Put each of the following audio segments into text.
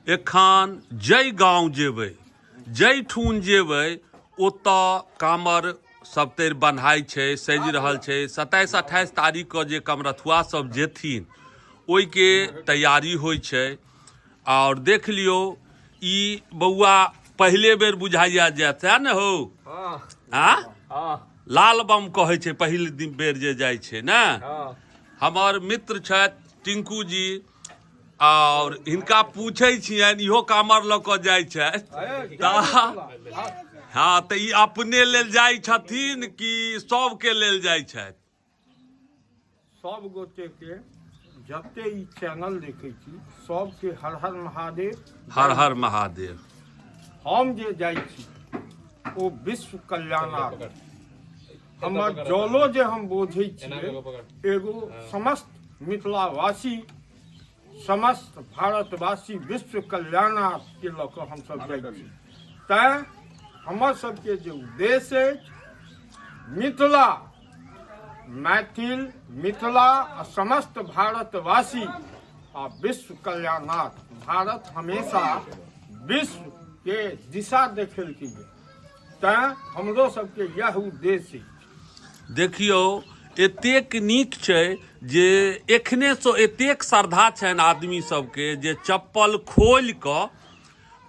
एखन जाहि गाँव जेबै जाहिठुन जेबै ओतऽ कामर सबतरि बन्हाइ छै, सजि रहल छै। 27 28 तारीखके जे कमरथुआ सब जेथिन ओहिके तैयारी होइ छै। आओर देख लियौ ई बौआ पहिले बेर बुझाइया जायत, सएह ने हौ? आँ, लाल बम कहै छै पहिल दिन बेर जे जाइ छै ने। हमर मित्र छथि टिंकू जी, आओर हिनका पूछै छियनि, इहो कामर लऽ कऽ जाइ छथि तऽ हँ, तऽ ई अपने लेल जाइ छथिन कि सबके लेल जाइ छथि? सब गोटे के जते ई चैनल देखै छी सबके हर हर महादेव। हर हर महादेव। हम जे जाइ छी ओ विश्व कल्याणार्थ, हमर जलो जे हम बोझै छियै एगो समस्त मिथिलावासी, समस्त भारतवासी विश्व कल्याणार्थ के लऽ कऽ हमसब जाइ छी। तैँ हमर सबके जे उद्देश्य अछि मिथिला, मैथिल, मिथिला आ समस्त भारतवासी आ विश्व कल्याणार्थ। भारत हमेशा विश्व के दिशा देखेलकै, तैँ हमरो सबके यह उद्देश्य अछि। देखियौ, एतेक नीक छै जे एखनेसँ एतेक श्रद्धा छनि आदमी सबके जे चप्पल खोलि कऽ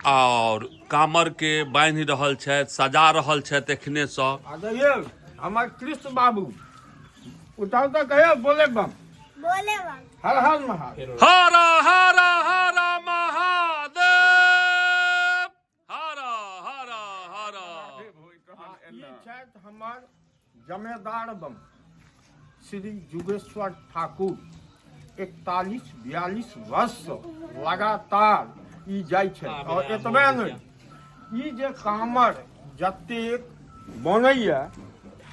आओर कामरके बान्हि रहल छथि, सजा रहल छथि एखनेसँ। आ देखियौ हमर कृष्ण बाबू उठाउ तऽ कहियौ बोले बम, बोले बम, हर हर महादेव, हर हर हर महादेव, हर हर हर। ई छथि हमर जमेदार बम श्री जुगेश्वर ठाकुर। 41 42 वर्षसँ लगातार ई जाइ छै। आओर एतबे नहि, ई जे कामर जतेक बनैए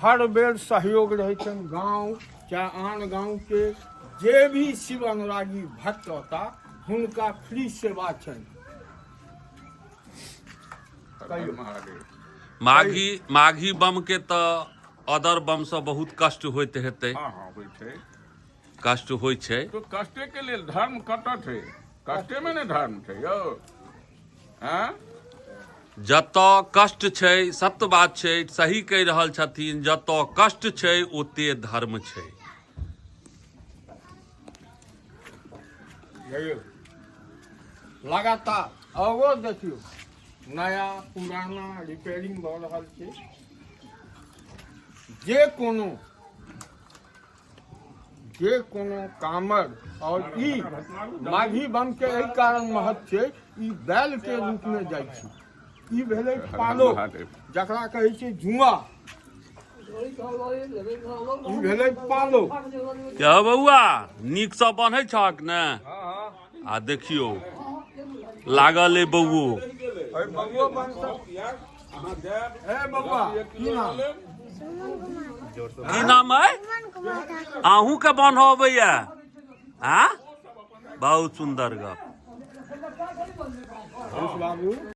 हर बेर सहयोग रहै छनि गाँव चाहे आन गाँवके जे भी शिव अनुरागी भक्त औता हुनका फ्री सेवा छनि। माघी माघी बम के तऽ अदर बम से बहुत कष्ट होइत हेतै। हँ हँ, होइ छै। कष्ट होइ छै। तो कष्टे के लेल धर्म कतऽ छै? कष्टे मे ने धर्म छै यौ। हँ, जतऽ कष्ट छै, सत्य बात छै, सही कहि रहल छथिन, जतऽ कष्ट छै ओते धर्म छै। लगातार आओरो देखियौ नया पुराना रिपेयरिंग भऽ रहल छै। जे कोनो कामर और ई माघी बम के एहि कारण महत्व छै, ई बैल के रूप में जाइ छै। ई भेलै पालो, जकरा कहै छै जुआ, ई भेलै पालो। क्या बौआ, नीकसँ बन्है छहक ने? आ देखियौ लागल अइ बौओ। बौओ बन ए बौआ, की नाम? की नाम अइ? अहूँके बान्हऽ अबैया? आ बहुत सुन्दर गप। बाबू।